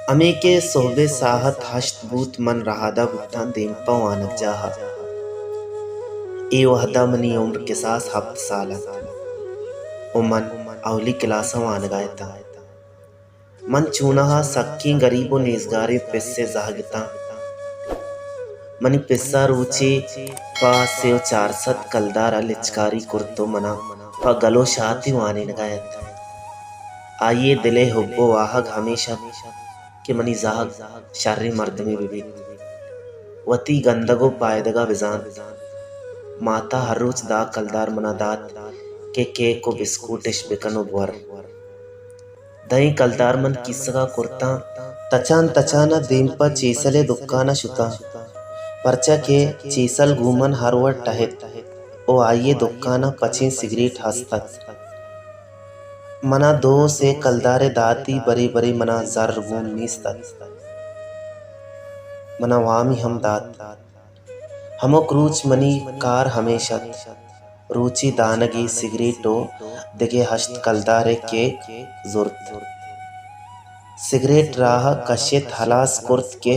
ہمے کہ سہب ءِ ساعت ہشت بوت، من رہادگ بوتاں دیم پہ وانگجاہ ءَ۔ اے وہد ءَ منی عمر کساس ہپت سال ات ءُ من اولی کلاس ءَ وانگ ءَ اتاں۔ من چوناہا سکیں گریب ءُ نیزگاریں پسے زہگ اتاں۔ منی پس ءَ روچے پہ سے ءُ چار سد کلدار ءَ لچکاری کرت ءُ منا پہ گل ءُ شاتے وانینگ ءَ ات۔ آئی ءِ دل ءِ حب ءُ واہگ ہمیش ات کہ منی زہگ شریں مردمے بہ بیت، وتی گندگ ءُ پائدگ ءَ بزانت۔ مات ءَ ہر روچ دہ کلدار منا دات کہ کیک ءُ بسکوٹ اش بکن ءُ بور۔ دہیں کلدار من کیسگ ءَ کرتاں۔ تچان تچان ءَ دیم پہ چیسل ءِ دکان ءَ شتاں، پرچا کہ چیسل گوں من ہر وڑ ٹہیت ءُ آئی ءِ دکان ءَ پچیں سگریٹ ہست ات۔ منا دو سے کلدارے داتی، برے برے منا زر گون نیست ات۔ منا وامی ہم دات۔ ہمک روچ منی کار ہمیش ات۔ روچی دانگے سگریٹ ءُ دگہ ہشت کلدارے کیک زرت۔ سگریٹ راہ ءَ کشت، ہلاس کرت کہ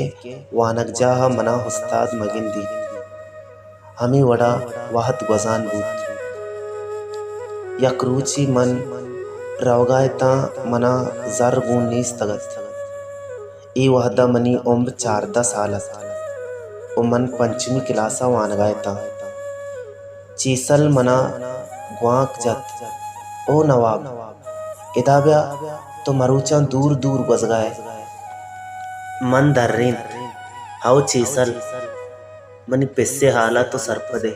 وانگجاہ ءَ منا استاد مہ گندیت۔ ہمے وڑا وہد گوزان بوت۔ یک روچے من روگا اتاں، منا زر گون نیستگ ات۔ اے وہدا منی عمر چاردہ سال ات ءُ من پنچمی کلاسا وانگا اتاں۔ چیسل منا گوانک جت، او نواب، ادا بیا، تو مروچاں دور دور گوزگا ئے۔ من درینت، ہئو چیسل، منی پسے حالا تو سرپد ئے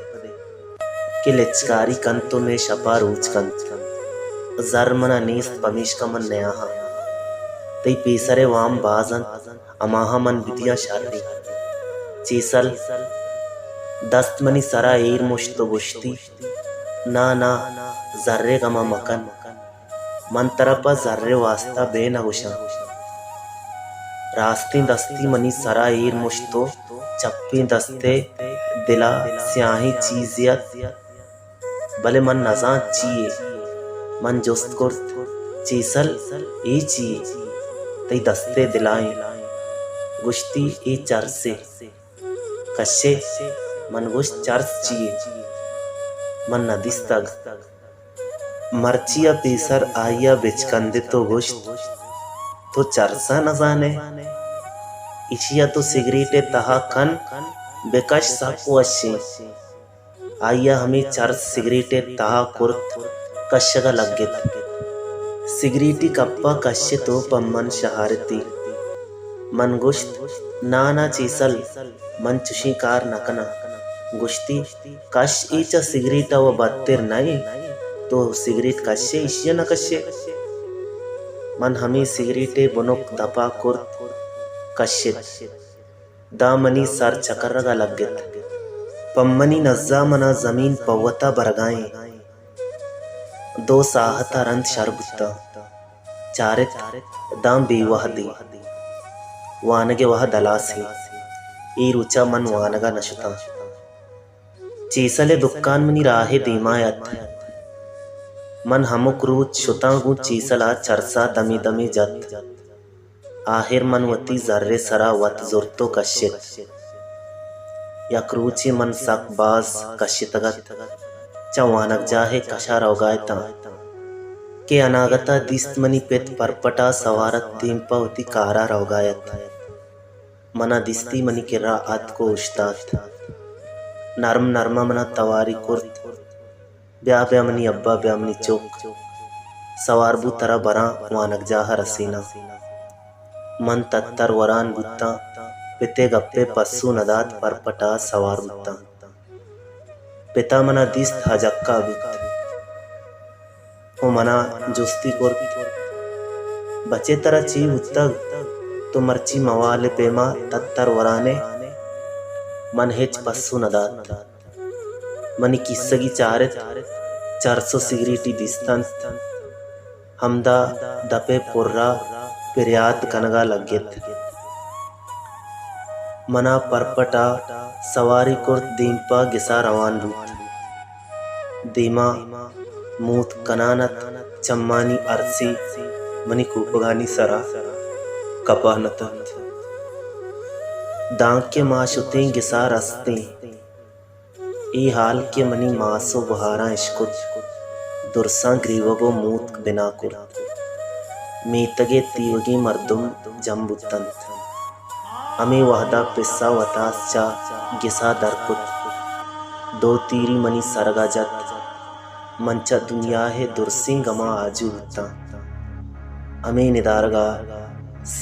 کہ لچکاری کنت ءُ مئے شپا روچ کنت۔ زر منا نیست، پمیشکا من نیاہاں۔ تئی پیسرئے وام باز انت، ہماہاں من بدیاں شریں۔ چیسل دست منی سرا ایر مشت ءُ گوشتی، نا نا، زرئے گما مکن۔ من ترا پہ زرئے واستا بے نہ گوشاں۔ راستیں دستی منی سرا ایر مشت ءُ چپیں دستے دلا سیاہیں چیزے ات، بلے من نزانت چی یے۔ من جست کرت، چیسل، اے چی یے؟ تئی دستے دلا ایں۔ گوشتی، اے چرسے۔ کشے؟ من گوشت، چرس چی یے؟ من نہ دیستگ۔ مرچی ءَ پیسر آئی ءَ بچکندت ءُ گوشت، تو چرس ءَ نزان ئے؟ ایشی ءَ تو سگریٹ ءِ تہا کن، بکش، سک وش ایں۔ آئی ءَ ہمے چرس سگریٹ ءِ تہا کرت، کشگ ءَ لگت۔ سگریٹی کپ ءَ کشت ءُ پہ من شہارتی۔ من گوشت، نا نا چیسل، من چشیں کار نہ کناں۔ گوشتی، کش، اے چہ سگریٹ ءَ و بدتر نہ ایں۔ تو سگریٹ کشے، ایشی ءَ نہ کشے؟ من ہمے سگریٹ ءِ بنک دپ ءَ کرت، کشت۔ داں منی سر چکرگ ءَ لگت۔ پہ منی نزا منا زمین پہ وتا برگا ایں۔ دو ساہت ءَ رند شر بوتاں۔ چارت داں بے وہدے۔ وانگ ءِ وہد ہلاس ایں۔ اے روچ ءَ من وانگ ءَ نہ شتاں۔ چیسل ءِ دکان منی راہ ءِ دیما ات۔ من ہمک روچ شتاں گوں چیسل ءَ چرس ءَ دمے دمے جت۔ آہر من وتی زر ءِ سرا وت زرت ءُ کشت۔ یک روچے من سک باز کشتگ ات۔ چہ وانگجاہ ءِ کشا روگا اتاں کہ اناگتا دیست منی پت پرپٹا سوار ات، دیم پہ وتی کارا روگا ات۔ منا دیستی، منی کرا اتک ءُ اوشتات۔ نرم نرما منا تواری کرت، بیا بیا منی ابا، بیا منی چک۔ سوار بو، ترا براں، وانگجاہ ءَ رسیناں۔ من تتر وران بوتاں، پت ءِ گپ ءِ پسو نہ دات، پرپٹا سوار بوتاں۔ پتا منا دیست، ہجکا بوت ءُ منا جستی کرت، بچے، ترا چی بوتگ؟ تو مرچی موال ءِ پیما تتر وران ئے؟ من ہچ پسو نہ دات۔ منی کیسگی چارت، چرس ءُ سگریٹی دیست انت۔ ہمدا دپ ءِ پرا پریات کنگا لگت۔ منا پرپٹا سواری کرت، دیم پہ گسا روان بوت۔ دیما موت کنان ات، چمانی ارسی منی کوپگانی سرا کپا نہ تنت۔ دانکہ ما شتیں گسا رستیں۔ اے حال کہ منی ماس و گہاراں اشکت، درساں گریوگ و موتک بنا کرت۔ میتگ ء تیوگیں مردم جم بوتنت۔ ہمے وہدا پسا وتاس چہ گسا در کت۔ دو تیری منی سرگا جت۔ من چہ دنیا ء درسیں گماں آجو بوتاں۔ ہمے ندارگا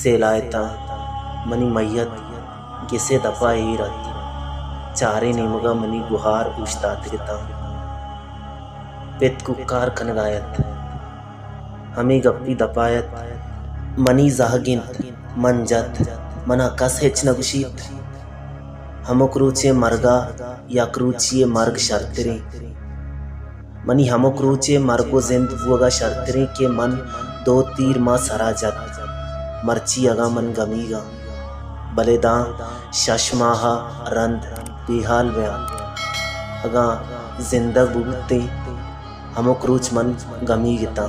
سیلایتاں، منی میت گسے دپا ایر ات۔ چاریں نیمگا منی گہار اوشتاتگتاں۔ پت کوکار کنگا ات۔ ہمے گپی دپا ات، منی زہگ انت، من جت، منا کس ہچ نہ گوشیت۔ ہمک روچے مرگا یک روچی ء مرگ شرتریں۔ منی ہمک روچے مرگ و زند بوگا شرتریں کہ من دو تیر ماں سرا جت۔ مرچی اگاں من گمیگاں، بلے داں شش ماہ ء رند بیہال بیاں۔ اگاں زندگ ببوتیں، ہمک روچ من گمیگ اتاں۔